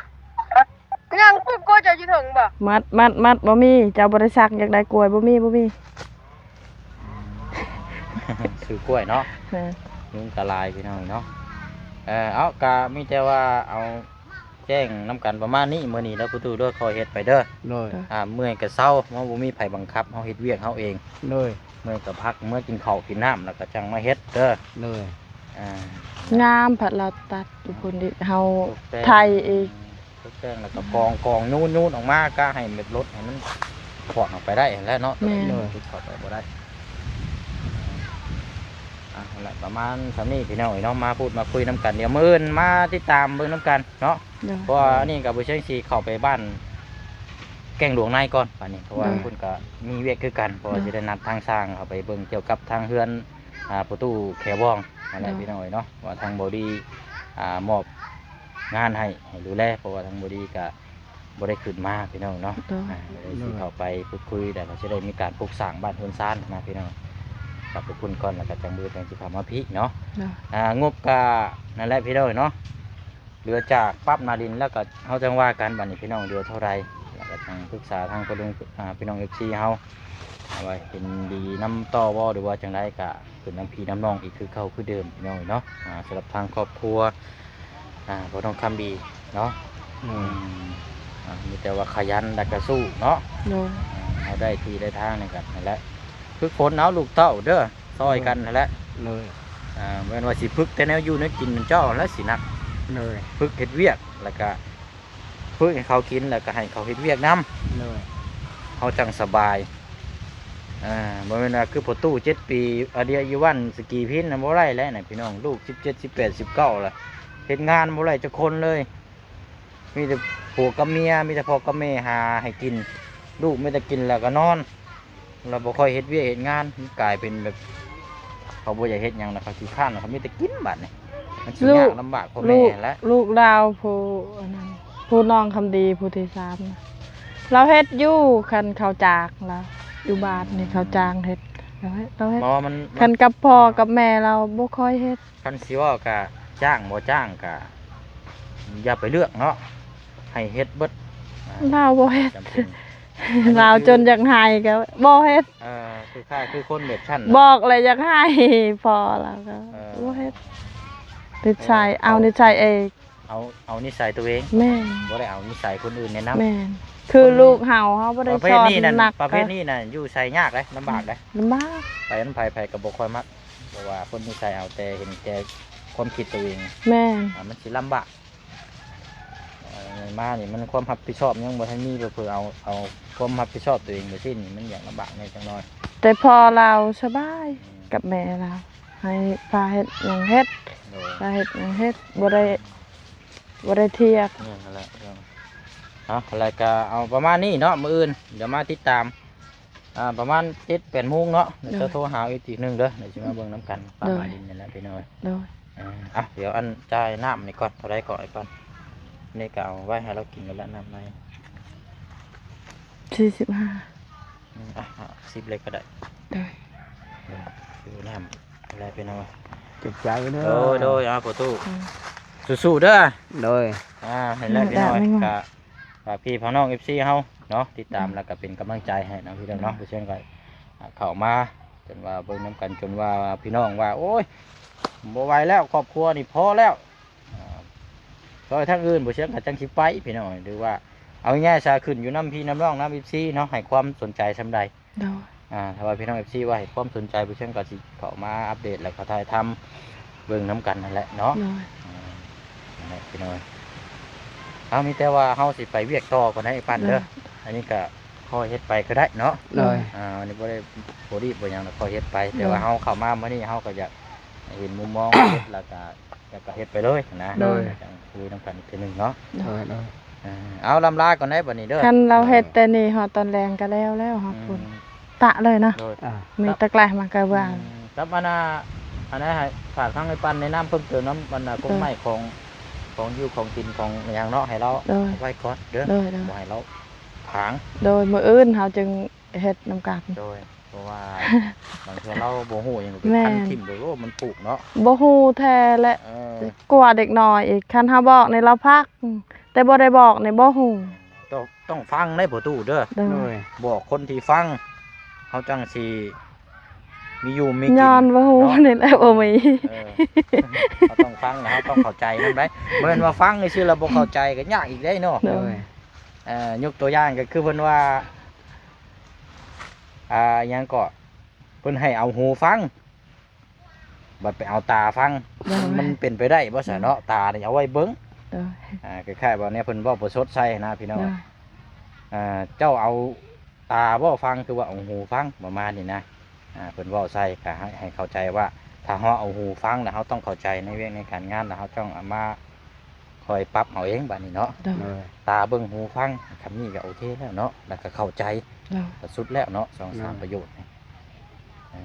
ຍັງປູກກ້ວຍເຈົ້າຢູ່ເທິງບໍ່? ມັດ ມັດ ມັດ ບໍ່ມີ. ເຈົ້າບໍ່ໄດ້ສັກ ຢາກໄດ້ກ້ວຍ ບໍ່ມີ ບໍ່ມີ. ຊື້ກ້ວຍເນາະ. ແມ່ນ. ຍຸງກະຫຼາຍພີ່ນ້ອງເນາະ. ເອີ ເອົາ ກະມີແຕ່ວ່າເອົາ ແຈ້ງນຳກັນປະມານນີ້ ມື້ນີ້ເດີ ພໍ່ຕູ້ເດີ ຄ່ອຍເຮັດໄປເດີ. ໂດຍ. ອ່າ ເມື່ອຍກະເຊົາ ເຮົາບໍ່ມີໃຜບັງຄັບ ເຮົາເຮັດວຽກເຮົາເອງ. ໂດຍ. ເມື່ອຍກະພັກ ເມືອກິນເຂົ້າກິນນ້ຳ ແລ້ວກະຈັ່ງມາເຮັດເດີ. ໂດຍ. ອ່າ ງາມ ພັດລາວຕັດຢູ່ພຸ້ນອີກ ເຮົາ ຕົກແຕ່ງ ໄຖອີກ ຕົກແຕ່ງ ແລ້ວກະກອງ ກອງ ຍູດ ຍູດອອກມາ ກະໃຫ້ແບບລົດໃຫ້ມັນຂອດອອກໄປໄດ້ຫັ້ນແຫຼະເນາະ. ແມ່ນ. ໂດຍ. ເຂົ້າໄປບໍ່ໄດ້. ອ່າ ຫັ້ນແຫຼະ ປະມານສ່ຳນີ້ພີ່ນ້ອງເອີຍເນາະ ມາພູດມາຄຸຍນຳກັນ ດຽວມື້ອື່ນມາຕິດຕາມເບິ່ງນຳກັນເນາະ. ໂດຍ. ເພາະວ່າອັນນີ້ກໍບໍ່ເຊີງຊິເຂົ້າໄປບ້ານແກ້ງຫຼວງໃນກ່ອນບາດນີ້ ເພາະວ່າ ໂດຍ ເພິ່ນກໍມີວຽກຄືກັນ ເພາະວ່າ ໂດຍ ຊິໄດ້ນັດທາງຊ່າງເຂົ້າໄປເບິ່ງກ່ຽວກັບທາງເຮືອນ ອ່າ ປະຕູແຂວວອງຫັ້ນແຫຼະ ໂດຍ ພີ່ນ້ອງເອີຍເນາະ ວ່າທາງເບົາດີ ອ່າ ມອບງານໃຫ້ ໃຫ້ດູແລ ເພາະວ່າທາງເບົາດີກໍ ບໍ່ໄດ້ຂຶ້ນມາພີ່ນ້ອງເນາະ ໂດຍ ອ່າ ກໍເລີຍຊິເຂົ້າໄປພຸດຄຸຍ ແລ້ວກໍຊິໄດ້ມີການປຸກສ້າງບ້ານເຮືອນຊານນະພີ່ນ້ອງ ກັບພວກເພິ່ນກ່ອນ ແລ້ວກໍຈັ່ງມື້ຈັ່ງຊິເຂົ້າມາພີ້ເນາະ ໂດຍ ອ່າ ງົບກໍນັ້ນແຫຼະພີ່ນ້ອງເນາະ ເຫຼືອຈາກປັບໜ້າດິນແລ້ວກໍເຮົາຈັ່ງວ່າກັນ ບັດນີ້ພີ່ນ້ອງເຫຼືອເທົ່າໃດ ແລ້ວກໍຈັ່ງປຶກສາທາງພໍ່ລຸງ ອ່າ ພີ່ນ້ອງເອັຟຊີເຮົາ ວ່າເຫັນດີນຳຕໍ່ບໍ່ ຫຼືວ່າຈັ່ງໃດ ກໍຂຶ້ນນຳພີ່ນຳນ້ອງອີກຄືເກົ່າຄືເດີມພີ່ນ້ອງເນາະ ອ່າ ສຳລັບທາງຄອບຄົວ ອ່າ ພໍ່ທອງຄຳດີເນາະ ໂດຍ ອືມ ອ່າ ມີແຕ່ວ່າຂະຫຍັນແລ້ວກໍສູ້ເນາະ ໂດຍ ອ່າ ເຮົາໄດ້ທີ່ໄດ້ທາງນີ້ກໍນັ້ນແຫຼະ ຝຶກຝົນເອົາລູກເຕົ້າເດີ ຊ່ອຍກັນຫັ້ນແຫຼະ ໂດຍ ອ່າ ແມ່ນວ່າຊິຝຶກແຕ່ແນວຢູ່ແນວກິນນຳເຈົ້າຫັ້ນແຫຼະຊິໜັກ ໂດຍ ຝຶກເຮັດວຽກ ແລ້ວກະຝຶກໃຫ້ເຂົາກິນ ແລ້ວກະໃຫ້ເຂົາເຮັດວຽກນຳ ໂດຍ ເຮົາຈັ່ງສະບາຍ ອ່າ ບໍ່ແມ່ນວ່າຄືພໍ່ຕູ້ເຈັດປີ ອາເດຍອີວັນ ສະກີພິນນະ ບໍ່ໄດ້ແລ້ວນະພີ່ນ້ອງ ລູກສິບເຈັດ ສິບແປດ ສິບເກົ້າລະ ເຮັດງານບໍ່ໄດ້ຈັກຄົນເລີຍ ມີແຕ່ຜົວກັບເມຍ ມີແຕ່ພໍ່ກັບແມ່ຫາໃຫ້ກິນ ລູກມີແຕ່ກິນແລ້ວກໍນອນ ລະບໍ່ຄ່ອຍເຮັດວຽກເຮັດງານ ມັນກາຍເປັນແບບ ເຂົາບໍ່ຢາກເຮັດຫຍັງລະ ເຂົາຂີ້ຄ້ານ ເຂົາມີແຕ່ກິນບາດນີ້ ມັນຊິຍາກລຳບາກພໍ່ແມ່ຫັ້ນແຫຼະ ລູກລາວຜູ້ອັນນັ້ນ ຜູ້ນ້ອງຄຳດີຜູ້ທີສາມນະ ລາວເຮັດຢູ່ ຄັນເຂົາຈ້າງລາວ ຢູ່ບ້ານນີ້ເຂົາຈ້າງເຮັດ ລາວເຮັດ ລາວເຮັດ ບໍ່ ມັນ ຄັນກັບພໍ່ກັບແມ່ລາວບໍ່ຄ່ອຍເຮັດ ຄັນຊິເວົ້າກະຈ້າງບໍ່ຈ້າງກະຢ່າໄປເລືອກເນາະ ໃຫ້ເຮັດເບິດ ອ່າ ລາວບໍ່ເຮັດ ລາວຈົນຢາກໄຫ້ກໍບໍ່ເຮັດ ເອີ ຄືຄ້າຍຄືຄົນແບບຊັ້ນ ບອກແລ້ວຢາກໄຫ້ ພໍລາວກໍ ເອີ ບໍ່ເຮັດ ນິໄສ ເອີ ເອົານິໄສເອງ ເອົາ ເອົານິໄສຕົວເອງ ແມ່ນ ບໍ່ໄດ້ເອົານິໄສຄົນອື່ນແນະນຳ ແມ່ນ ຄືລູກເຮົາ ເຮົາບໍ່ໄດ້ສອນໜັກ ປະເພດນີ້ນັ້ນ ປະເພດນີ້ນັ້ນ ຢູ່ໃສຍາກເດ້ ລຳບາກເດ້ ລຳບາກ ໄປນຳໃຜ ໃຜກໍບໍ່ຄ່ອຍມັກ ເພາະວ່າຄົນນິໄສເອົາແຕ່ເຫັນແກ່ຄວາມຄິດຕົວເອງ ແມ່ນ ອ່າ ມັນຊິລຳບາກ ເອີ ມານີ້ມັນຄວາມຮັບຜິດຊອບຍັງບໍ່ທັນມີ ເຜີໆເອົາ ເອົາຄວາມຮັບຜິດຊອບຕົວເອງໄປສິ້ນນີ້ ມັນຢາກລຳບາກແດ່ຈັກໜ້ອຍ ແຕ່ພໍ່ລາວສະບາຍ ອືມ ກັບແມ່ລາວ ໃຫ້ພາເຮັດຫຍັງເຮັດ ໂດຍ ພາເຮັດຫຍັງເຮັດ ບໍ່ໄດ້ ບໍ່ໄດ້ທຽບ ແມ່ນຫັ້ນແຫຼະ ເອົາ ແລ້ວກໍເອົາປະມານນີ້ເນາະ ມື້ອື່ນດຽວມາຕິດຕາມ ອ່າ ປະມານເຈັດແປດໂມງເນາະ ດຽວຈະໂທຫາອີກທີໜຶ່ງເດີ ດຽວຊິມາເບິ່ງນຳກັນ ປະມານນີ້ແຫຼະພີ່ນ້ອງ ໂດຍ ເອີ ອ່ະ ດຽວອັນຈ່າຍນ້ຳນີ້ກ່ອນ ເທົ່າໃດກໍເອົາກ່ອນ ນີ້ກໍເອົາໄວ້ໃຫ້ລາວກິນກັນແຫຼະ ນ້ຳໃນ ສີ່ສິບຫ້າ ອືມ ອ່ະ ຫ້າສິບເລີຍກໍໄດ້ ໂດຍ ເອີ ຊື້ນ້ຳແລ້ວພີ່ນ້ອງ ຂອບໃຈເດີ ໂດຍ ໂດຍ ອ່າ ພໍ່ຕູ້ ອືມ ສູ້ໆເດີ ໂດຍ ອ່າ ເຫັນແລ້ວພີ່ນ້ອງ ກໍ ຝາກພີ່ຝາກນ້ອງເອັຟຊີເຮົາເນາະ ຕິດຕາມ ອືມ ແລ້ວກໍເປັນກຳລັງໃຈໃຫ້ນຳພີ່ນ້ອງເນາະ ອືມ ຜູ້ເຊີນກໍເຂົ້າມາ ຈົນວ່າເບິ່ງນຳກັນ ຈົນວ່າພີ່ນ້ອງວ່າ ໂອ້ຍ ບໍ່ໄຫວແລ້ວ ຄອບຄົວນີ້ພໍແລ້ວ ອ່າ ຊ່ອຍທາງອື່ນ ບໍ່ເຊີນກໍຈັ່ງຊິໄປພີ່ນ້ອງ ຫຼືວ່າເອົາງ່າຍໆຊະ ຂຶ້ນຢູ່ນຳພີ່ນຳນ້ອງນຳເອັຟຊີເນາະ ໃຫ້ຄວາມສົນໃຈສ່ຳໃດ ໂດຍ ອ່າ ຖ້າວ່າພີ່ນ້ອງເອັຟຊີວ່າໃຫ້ຄວາມສົນໃຈ ຜູ້ເຊີນກໍຊິເຂົ້າມາອັບເດດ ແລ້ວກໍຖ່າຍທຳເບິ່ງນຳກັນຫັ້ນແຫຼະເນາະ ໂດຍ ອ່າ ນັ້ນແຫຼະພີ່ນ້ອງ ເຮົາມີແຕ່ວ່າເຮົາຊິໄປວຽກຕໍ່ກ່ອນໃດ໋ ອ້າຍປັ້ນເດີ ໂດຍ ອັນນີ້ກໍຄ່ອຍເຮັດໄປກໍໄດ້ເນາະ ໂດຍ ອ່າ ອັນນີ້ບໍ່ໄດ້ ບໍ່ໄດ້ບໍ່ຫຍັງ ຄ່ອຍເຮັດໄປ ໂດຍ ແຕ່ວ່າເຮົາເຂົ້າມາມື້ນີ້ ເຮົາກໍຢາກເຫັນມຸມມອງເຮັດ ແລ້ວກໍ ແລ້ວກໍເຮັດໄປເລີຍນະ ໂດຍ ຈັ່ງຄຸຍນຳກັນອີກເທື່ອໜຶ່ງເນາະ ໂດຍ ເອີ ເອົາ ລ່ຳລາກ່ອນໄດ໋ບັດນີ້ເດີ ຄັນລາວເຮັດແຕ່ນີ້ຮອດຕອນແລງກໍແລ້ວແລ້ວຮອດພຸ້ນ ອືມ ຕະເລີຍເນາະ ໂດຍ ອ່າ ມີແຕ່ແກລ້ງມາກະວ່າ ອືມ ກັບອັນນ່າ ອັນນັ້ນໃຫ້ຝາກທາງອ້າຍປັ້ນແນະນຳເພີ່ມເຕີມນຳ ອັນນ່າ ໂດຍ ກົງໄມ້ຂອງ ຂອງຢູ່ຂອງກິນຂອງຫຍັງເນາະ ໃຫ້ລາວ ໂດຍ ເອົາໄວ້ກ່ອນເດີ ໂດຍ ໂດຍ ບໍ່ໃຫ້ລາວຜາງ ໂດຍ ມື້ອື່ນເຮົາຈຶ່ງເຮັດນຳກັນ ໂດຍ ເພາະວ່າບາງເທື່ອລາວບໍ່ຮູ້ຫຍັງ ໄປ ແມ່ນ ຄັນຖິ້ມໂດຍ ໂອ້ ມັນປຸເນາະ ບໍ່ຮູ້ແທ້ແຫຼະ ເອີ ກວ່າເດັກນ້ອຍອີກ ຄັນເຮົາບອກນີ້ລາວພັກ ແຕ່ບໍ່ໄດ້ບອກນີ້ບໍ່ຮູ້ ຕ້ອງ ຕ້ອງຟັງໄດ໋ພໍ່ຕູ້ເດີ ໂດຍ ໂດຍ ບອກຄົນທີ່ຟັງ ເຮົາຈັ່ງຊິມີຢູ່ມີກິນ ຍ້ອນບໍ່ຮູ້ເນາະ ນີ້ແຫຼະບໍ່ມີ ເອີ ເຮົາຕ້ອງຟັງ ເຮົາຕ້ອງເຂົ້າໃຈນຳໄດ໋ ບໍ່ແມ່ນວ່າຟັງຊື່ໆແລ້ວບໍ່ເຂົ້າໃຈກໍຍາກອີກເດ້ເນາະ ໂດຍ ເອີ ຍົກຕົວຢ່າງກໍຄືເພິ່ນວ່າ ອ່າ ຫຍັງເກາະ ເພິ່ນໃຫ້ເອົາຫູຟັງ ບັດໄປເອົາຕາຟັງ ໂດຍ ມັນ ມັນເປັນໄປໄດ້ບໍ່ຊະເນາະ ໂດຍ ຕານີ້ເອົາໄວ້ເບິ່ງ ໂດຍ ອ່າ ຄ້າຍໆວ່າແນວເພິ່ນເວົ້າປະຊົດໃສ່ນະພີ່ນ້ອງ ໂດຍ ອ່າ ເຈົ້າເອົາຕາບໍ່ຟັງ ຄືວ່າເອົາຫູຟັງ ປະມານນີ້ນະ ອ່າ ເພິ່ນເວົ້າໃສ່ ກະໃຫ້ ໃຫ້ເຂົ້າໃຈວ່າ ຖ້າເຮົາເອົາຫູຟັງ ແລ້ວເຮົາຕ້ອງເຂົ້າໃຈໃນວຽກໃນການງານ ແລ້ວເຮົາຕ້ອງເອົາມາ ຄ່ອຍປັບເອົາເອງບາດນີ້ເນາະ ໂດຍ ໂດຍ ຕາເບິ່ງຫູຟັງ ຄຳນີ້ກໍໂອເຄແລ້ວເນາະ ແລ້ວກໍເຂົ້າໃຈ ໂດຍ ກໍສຸດແລ້ວເນາະ ສອງສາມ ໂດຍ ປະໂຫຍດນີ້ ເອີ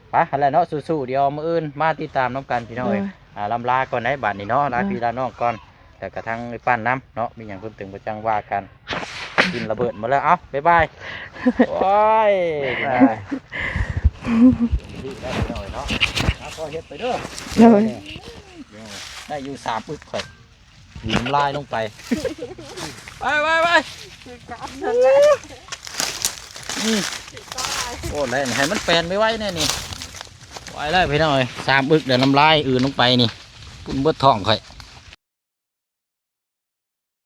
ໄປຫັ້ນແຫຼະເນາະ ສູ້ໆ ດຽວມື້ອື່ນມາຕິດຕາມນຳກັນພີ່ນ້ອງເອີຍ ໂດຍ ອ່າ ລ່ຳລາກ່ອນໄດ໋ບາດນີ້ເນາະ ລາ ໂດຍ ພີ່ລານ້ອງກ່ອນ ແລ້ວກໍທາງອ້າຍປັ້ນນຳເນາະ ມີຫຍັງເພີ່ມເຕີມກໍຈັ່ງວ່າກັນ ກິນລະເບີດໝົດແລ້ວ ເອົ້າ ບາຍບາຍ ໂອ້ຍ ໄດ້ໜ້ອຍເນາະ ຫາພໍເຮັດໄປເດີ ໂດຍ ໄດ້ຢູ່ສາມອຶກຂ້ອຍ ດີ້ນນ້ຳລາຍລົງໄປ ໄປໄປໄປ ອືມ ໂອ້ ແລ້ວໃຫ້ມັນແປນໄວໆແນ່ນີ້ ໄວແລ້ວພີ່ນ້ອງເອີຍ ສາມອຶກແລ້ວ ນ້ຳລາຍອື່ນລົງໄປນີ້ ປຸ້ນເບິດທ້ອງຂ້ອຍ